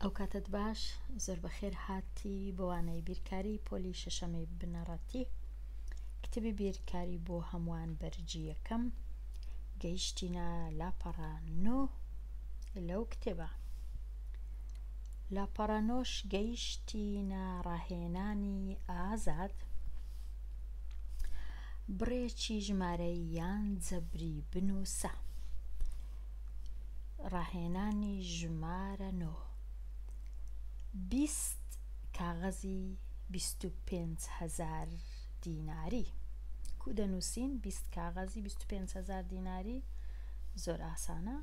ئەو کاتەت باش زۆر بەخێر هاتی بۆ وانەی بیرکاری پۆلی شەشەمی بنەڕەتی کتێبی بیرکاری بۆ هەمووان بەرگی یەکەم گەیشتینە لاپەڕە نۆ لەو کتێبە لاپەڕە نۆش گەیشتینە ڕاهێنانی ئازاد بڕێکی ژمارەی یان جەبری بنووسە ڕاهێنانی ژمارە نۆ. 20 کاغەزی 25 هەزار دیناری. کو دەنووسین 20 کاغەزی 25 هەزار دیناری زۆر ئاسانە.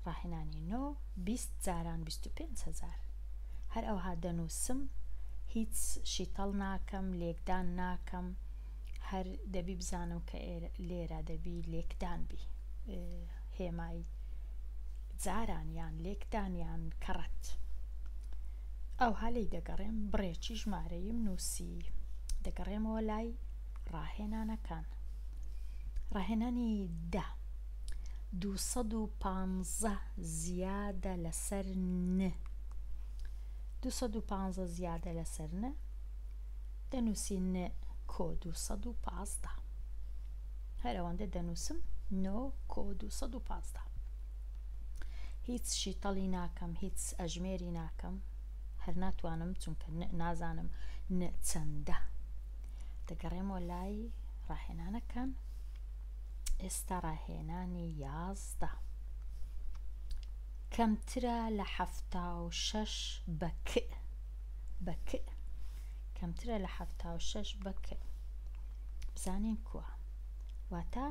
ڕاهێنانی نۆ 20 جاران 25 هەزار. هەر ئەوها دەنووسم هیچ شیتەڵ ناکەم لێکدان ناکەم هەر دەبی بزانم کە لێرە دەبی لێکدان بی هێمای جاران یان لێکدان یان کەڕەت ئەوها لێی دەگەڕێم بڕێکی ژمارەیم نووسی دەگەڕێمەوە لای ڕاهێنانەکان ڕاهێنانی دە 215 زیادە لەسەر ن 215 زیادە لەسەر ن دەنووسی ن کۆ 215 هەر ئەوەندە دەنووسم نۆ کۆ 215 هیچ شیتەڵی ناکەم هیچ ئەژمێری ناکەم هەر ناتوانم چونکە نازانم ن چەندە دەگەڕێمەوە لای ڕاهێنانەکان ئێستا ڕاهێنانی 11 کەمترە لە 76 بە ک بە ک کەمترە لە 76 بە ک بزانین کووە واتە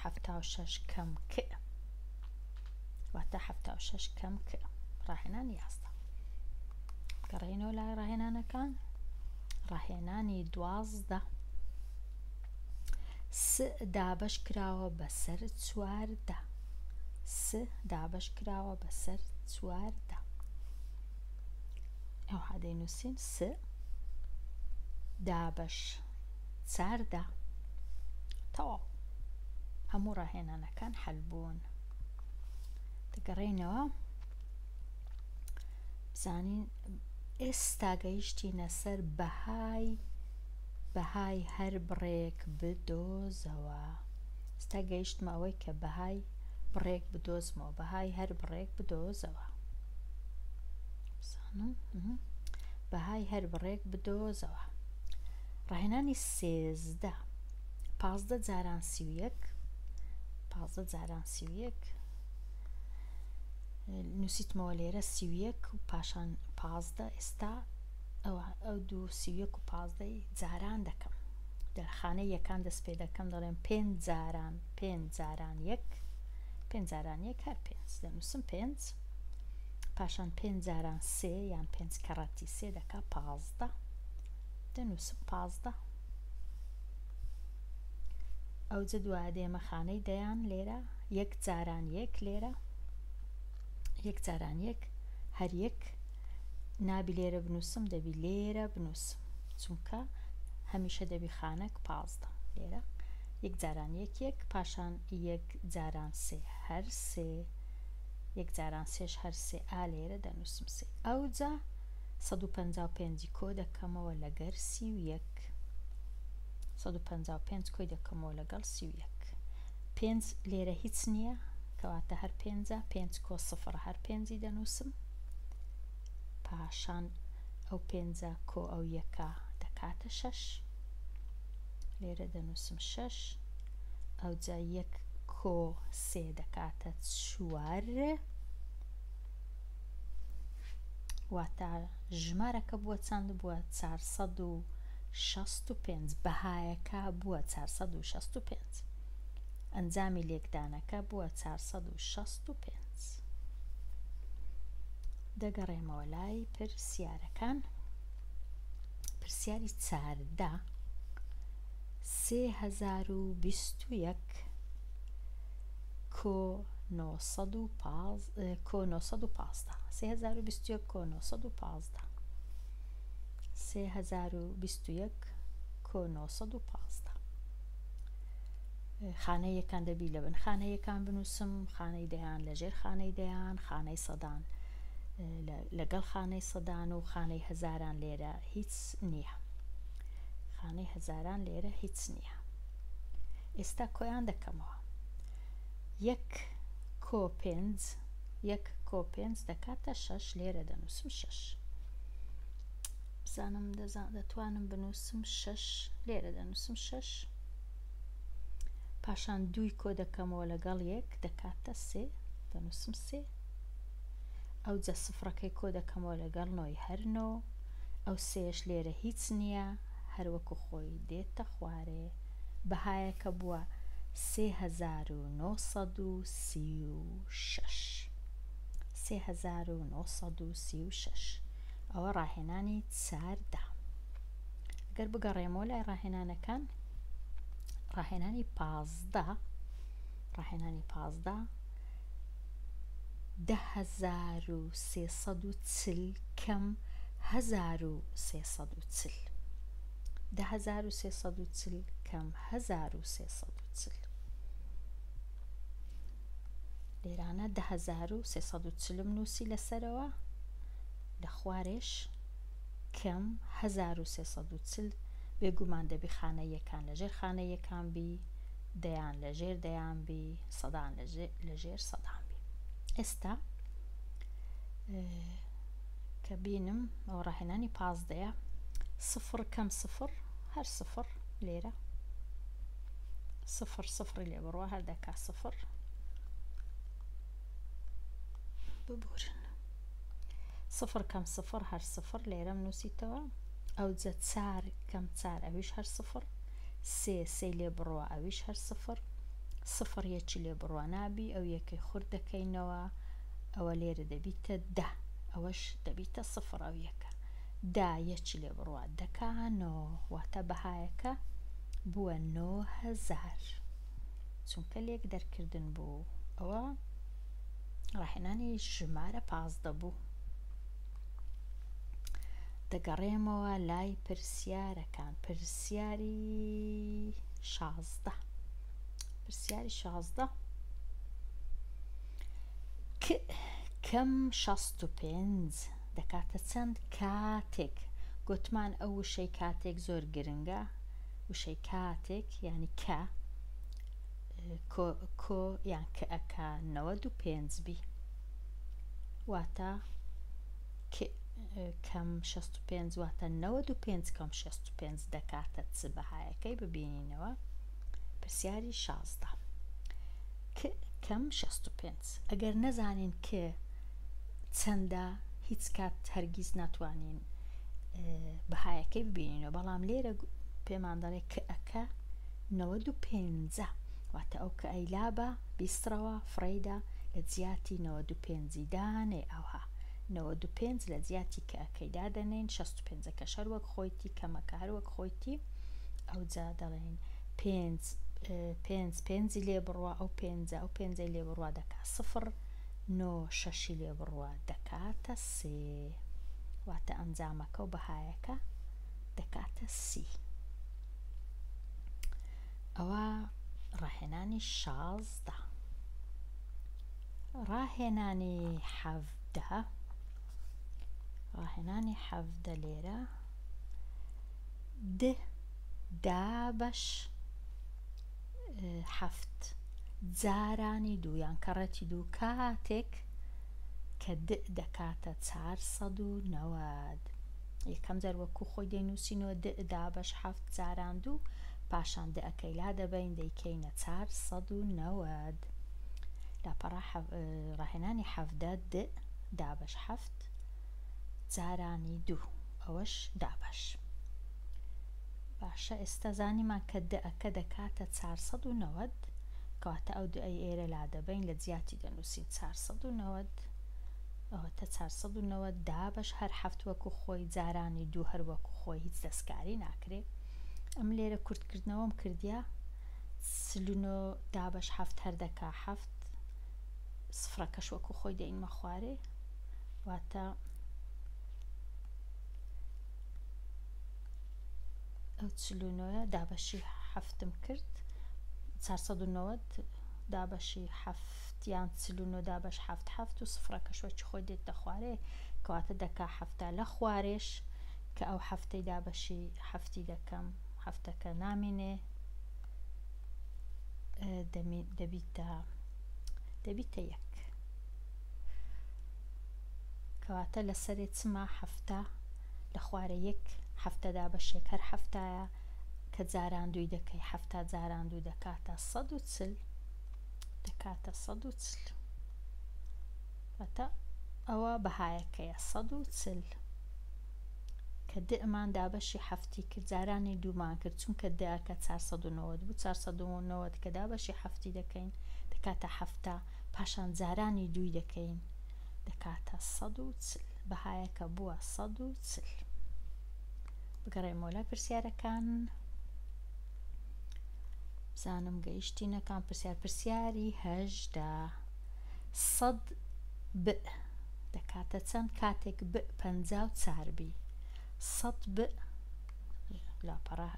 76 کەم ک واتە 76 کەم ک ڕاهێنانی 11 گەڕێنەوە لای ڕاهێنانەکان ڕاهێنانی 12 س دابەش کراوە بەسەر چواردە س دابەش کراوە بەسەر چواردە ئەوها دەینووسین س دابەش چاردە تەواو هەموو ڕاهێنانەکان حەل بوون دەگەڕێینەوە بزانین ئێستا گەیشتینە سەر بەهای بەهای هەر بڕێک بدۆزەوە ئێستا گەیشتمە ئەوەی کە بەهای بڕێک بدۆزمەوە بەهای هەر بڕێک بدۆزەوە بزانم بەهای هەر بڕێک بدۆزەوە ڕاهێنانی 13 15 جاران 31 15 جاران 31 نووسیتمەوە لێرە 31 و پاشان 15 ئێستا ئەو دوو 31 و 15 جاران دەکەم دەرخانە یەکان دەست پێ دەکەم دەڵێم پێنج جاران پێنج جاران یەک پێنج جاران یەک هەر پێنج دەنووسم پێنج پاشان پێنج جاران سێ یان پێنج کەڕەتی سێ دەکا 15 دەنووسم 15 ئەوجە دوایە دێمە خانەی دەیان لێرە یەک جاران یەک لێرە یەک جاران یەک هەر یەک نابی لێرە بنووسم دەبی لێرە بنووسم چونکە هەمیشە دەبی خانەک 15 لێرە یەک جاران یەک یەک پاشان یەک جاران سێ هەر سێ یەک جاران سێش هەر سێ ئا لێرە دەنووسم سێ ئەوجا 155 کۆ دەکەمەوە لەگەر 31 155 کۆی دەکەمەوە لەگەڵ 31 پێنج لێرە هیچ نییە کەواتە هەر پێنجە پێنج کۆ سفر هەر پێنجی دەنووسم پاشان ئەو پێنجە کۆ ئەو یەکە دەکاتە شەش لێرە دەنووسم شەش ئەوجا یەک کۆ سێ دەکاتە چوار واتە ژمارەکە بووە چەند بووە 465 بەهایەکە بووە 465 ئەنجامی لێکدانەکە بووە 465 دەگەڕێمەوە لای پرسیارەکان پرسیاری چاردە 3021 کۆ کۆ 915 3021 کۆ 915 3021 کۆ 915 خانەی یەکان دەبی لە بن خانە یەکان بنووسم خانەی دەیان لە ژێر خانەی دەیان خانەی سەدان. لەگەڵ خانەی سەدان و خانەی هەزاران لێرە هیچ نییە. خانەی هەزاران لێرە هیچ نییە. ئێستا کۆیان دەکەمەوە. یەک کۆ پێنج یەک کۆ پێنج دەکاتە شەش لێرە دەنووسم شەش. بزانم دەتوانم بنووسم شەش لێرە دەنووسم شەش. پاشان دووی کۆ دەکەمەوە لەگەڵ یەک دەکاتە سێ دەنووسم سێ. ئەوجا سفڕەکەی کۆ دەکەمەوە لەگەڵ نۆی هەر نۆ، ئەو سێیەش لێرە هیچ نییە هەر وەکو خۆی دێتە خوارێ، بەهایەکە بووە 3936. 3936 ئەوە ڕاهێنانی 14. گەر بگەڕێمەوە لای ڕاهێنانەکان ڕاهێنانی 15 ڕاهێنانی 15 10340 کەم 1340 10340 کەم 1340 لێرانە 10340 نووسی لەسەرەوە لە خوارێش کەم 1340 بێگومان دەبی خانە یەکان لەژێر خانە یەکان بی دەیان لەژێر دەیان بی سەدان لەژێر سەدان بی ئێستا کە بینم ئەو ڕاهێنانی پازدەیە سفر کەم سفر هەر سفر لێرە سفر سفری لێ بڕوە هەر دەکا سفر ببورن سفر کەم سفر هەر سفر لێرەم نووسیتەوە ئەوجە چار کەم چار ئەویش هەر سفر سێ سێی لێ بڕوا ئەویش هەر سفر سفر یەکی لێ بڕوا نابی ئەو یەکەی خورد دەکەینەوە ئەوە لێرە دەبیتە دە ئەوەش دەبیتە سفر ئەو یەکە دا یەکی لێ بڕوا دەکا نۆ واتە بەهایەکە بووە 9000 چونکە لێک دەرکردن بوو ئەوە ڕاهێنانی ژمارە پازدە بوو. دەگەڕێمەوە لای پرسیارەکان پرسیاری شازدە پرسیاری شازدە ک کەم شەست و پێنج دەکاتە چەند کاتێک گوتمان ئەو وشەی کاتێک زۆر گرنگە وشەی کاتێک یعنی کە کۆ کۆ یان کە ئەکا 95 بی واتە ک کەم 65 واتە 95 کەم 65 دەکاتە چ بەهایەکەی ببینینەوە پرسیاری 16 ک کەم 65 ئەگەر نەزانین ک چەندە هیچ کات هەرگیز ناتوانین بەهایەکەی ببینینەوە بەڵام لێرە پێمان دەڵێ ک ئەکە 95 واتە ئەو کە ئەیلابە بیسڕەوە فڕێیدا لە جیاتی 95 ی دانێ ئەوها 95 لە جیاتی کە ئەکەی دادەنێین 65 ەکەش هەر وەک خۆیتی کەمەکە هەر وەک خۆیتی ئەوجا دەڵێین پێنج پێنج پێنجی لێ بڕوا ئەو پێنجە ئەو پێنجەی لێ بڕوا دەکا سفر نۆ شەشی لێ بڕوا دەکاتە سێ واتە ئەنجامەکە و بەهایەکە دەکاتە سی ئەوە ڕاهێنانی شازدە ڕاهێنانی حەڤدە ڕاهێنانی حەڤدە لێرە د دابەش حەفت جارانی دوو یان کەڕەتی دوو کاتێک کە د دەکاتە 490 یەکەم جار وەکو خۆی دەینووسینەوە د دابەش حەفت جاران دوو پاشان د ەکەی لا دەبەین دەیکەینە 490 لاپەڕە ڕاهێنانی حەڤدە د دابەش حەفت جارانی دوو ئەوەش دابەش باشە ئێستا زانیمان کە د ەکە دەکاتە 490 کەواتە ئەو د ەی ئێرە لادەبەین لە جیاتی دەنووسین 490 ئەوەتە 490 دابەش هەر حەفت وەکو خۆی جارانی دوو هەر وەکو خۆی هیچ دەستکاری ناکرێ ئەم لێرە کورتکردنەوەم کردیا 49 دابەش حەفت هەر دەکا حەفت سفرەکەش وەکو خۆی دەینمە خوارێ واتە ئەو 49 دابەشی حەفتم کرد 490 دابەشی حەفت. حەفت یان 49 دابەش حەفت حەفت و سفرەکەش وەکی خۆی دێتە خوارێ کەواتە دەکا حەفتا لە خوارێش کە ئەو حەفتەی دابەشی حەفتی دەکەم حەفتەکە نامێنێ دەبیتە دەبیتە یەک کەواتە لەسەرێ چما حەفتا لە خوارە یەک حەفتە دابەشێک هەر حەفتایە کە جاران دووی دەکەی حەفتا جاران دوو دەکاتە 140 دەکاتە 140 واتە ئەوە بەهایەکەیە 140 کە دمان دابەشی حەفتی کرد جارانی دوومان کرد چونکە دەکە 490 بوو 490 کە دابەشی حەفتی دەکەین دەکاتە حەفتا پاشان جارانی دووی دەکەین دەکاتە 140 بەهایەکە بووە 140 بگەڕێمەوە لای پرسیارەکان بزانم گەیشتینە کام پرسیار پرسیاری هەژدە سەد ب دەکاتە چەند کاتێک ب 54 بی سەد ب لاپەڕە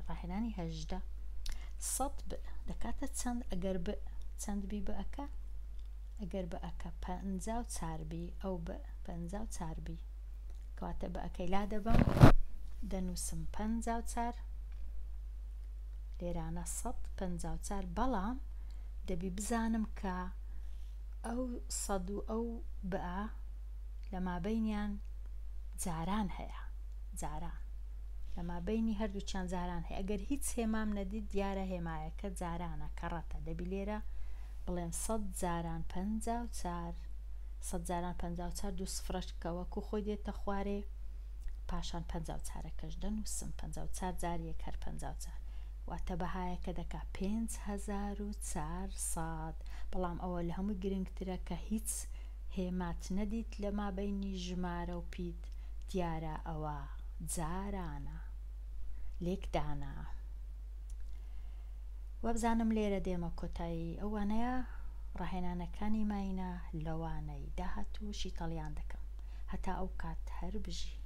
ڕاهێنانی هەژدە سەد ب دەکاتە چەند ئەگەر ب چەند بی بەکە ئەگەر بەکە 54 بی ئەو ب 54 بی کەواتە بەکەی لا دەبەم دەنووسم 54 لێرانە 154 بەڵام دەبی بزانم کە ئەو سەد و ئەو بئ لە مابەینیان جاران هەیە جاران لە مابەینی هەردووکیان جاران هەیە ئەگەر هیچ هێمام نەدیت دیارە هێمایەکە جارانە کەڕەتە دەبی لێرە بڵێم سەد جاران 54 سەد جاران 54 دوو سفرەش کە وەکو خۆی دێتە خوارێ پاشان 54ەکەش دەنووسم 54 جار یەک هەر 54 واتە بەهایەکە دەکا 5400 بەڵام ئەوە لە هەمووی گرنگترە کە هیچ هێمات نەدیت لە مابەینی ژمارە و پیت دیارە ئەوە جارانە لێکدانە. وابزانم لێرە دێمە کۆتایی ئەو وانەیە ڕاهێنانەکانی ماینە لە وانەی داهاتوو شیتەڵیان دەکەم هەتا ئەو کات هەر بژی.